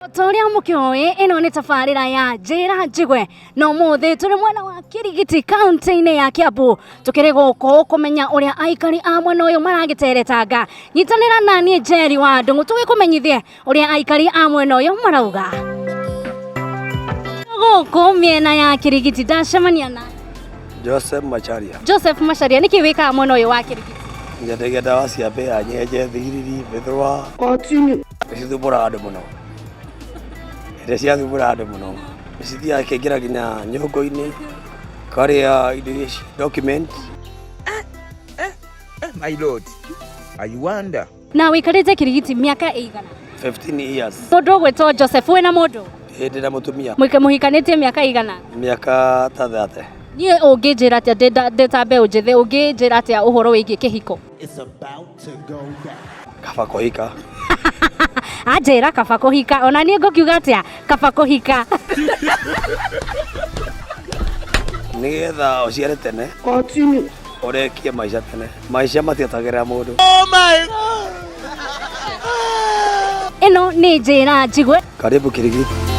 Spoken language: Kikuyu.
Ta ũrĩa mũkĩoĩ, ĩno nĩ tabarĩra ya Njĩra Njigwe, na ũmũthĩ tũrĩ mwena wa Kĩrigiti kaunti-inĩ ya Kiambu. Tũkĩrĩ gũkũ kũmenya ũrĩa aikari a mwena ũyũ maragĩteretanga. Nyitanĩra na niĩ Njeri wa Ndũng'ũ tũgĩkũmenyithie ũrĩa aikari a mwena ũyũ marauga. Gũkũ mĩena ya Kĩrigiti ndacemania na Joseph Macharia. Joseph Macharia, nĩkĩ wĩkaga mwena ũyũ wa Kĩrigiti? Nyendagia ndawa cia mbĩa, nyenje, thigiriri, mĩthũa. Continue. Nĩcithumbũraga andũ mũno. Rĩrĩa ciathumbũra andũ mũno, nĩcithiaga ikaingĩra nginya nyũngũ-inĩ, ikarĩa indo iria ci document. My lord, I wonder. Na wĩikarĩte Kĩrigiti mĩaka ĩigana? 15 years. Mũndũ ũgwĩtwo Joseph, wĩna mũndũ? Ĩĩ ndĩna mũtumia. Mũike mũhikanĩtie mĩaka ĩigana? Mĩaka ta 30. Niĩ ũngĩnjĩra atĩa ndĩ ta mbeũ njĩthĩ, ũngĩnjĩra atĩa ũhoro wĩgiĩ kĩhiko? Kaba kũhika. Anjĩra kaba kũhika, ona niĩ ngũkiuga atĩa? Kaba kũhika. Nĩgetha ũciare tene. Continue. Ũrekie maica tene. Maica matietagĩrĩra mũndũ. Ĩno nĩ Njĩra Njigwe. Karibu Kirigiti.